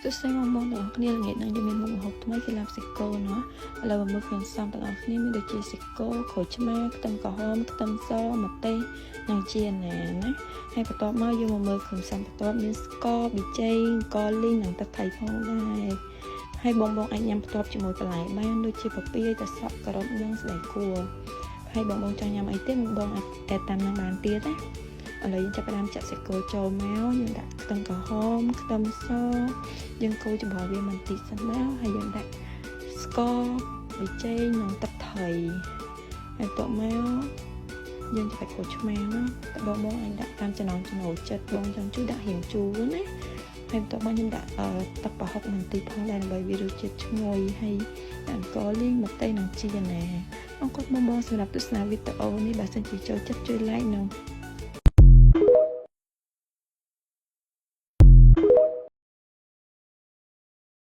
សួស្តីបងប្អូនទាំងអស់គ្នាល្ងាចនេះយើងមានមុខម្ហូបថ្មីគឺឡាបសាច់គោណោះឥឡូវមកមើលគ្រឿងផ្សំទាំងអស់គ្នាមានដូចជាសាច់គោក្រូចឆ្មាខ្ទឹមក្រហមខ្ទឹមសម្ទេសនិងជាណាណាហើយបន្ទាប់មកយើងមកមើលគ្រឿងផ្សំបន្ទាប់មានស្ករប៊ីចេងអង្ករលីងនិងទឹកត្រីផងដែរហើយបងបងអាចញ៉ាំផ្ទាប់ជាមួយបន្លែបានដូចជាពពាយត្រសក់ការ៉ុតនិងសណ្តែកគួរហើយបងបងចង់ញ៉ាំអីទៀតបងបងអាចតែតាមនឹងបានទៀតណាឥឡូវយើងចាប់ផ្ដើមចាក់សាច់គោចូលមកយើងដាក់ខ្ទឹមក្រហមខ្ទឹមសយើងកូរច្របល់វាបន្តិចសិនមកហើយយើងដាក់ស្ករប៊ីចេងនិងទឹកត្រីហើយបន្ទាប់មកយើងច្របាច់ក្រូចឆ្មាមកតើបងបងអាចដាក់តាមចំណង់ចំណូលចិត្តបងចង់ជូរដាក់រៀងជូរណាហើយបន្ទាប់មកខ្ញុំដាក់ទឹកប្រហុកបន្តិចផងដែរដើម្បីវារសជាតិឈ្ងុយហើយអង្ករលីងម្ទេសនិងជីណាអរគុណបងបងសម្រាប់ទស្សនាវីដេអូនេះបើសិនជាចូលចិត្តជួយ like និង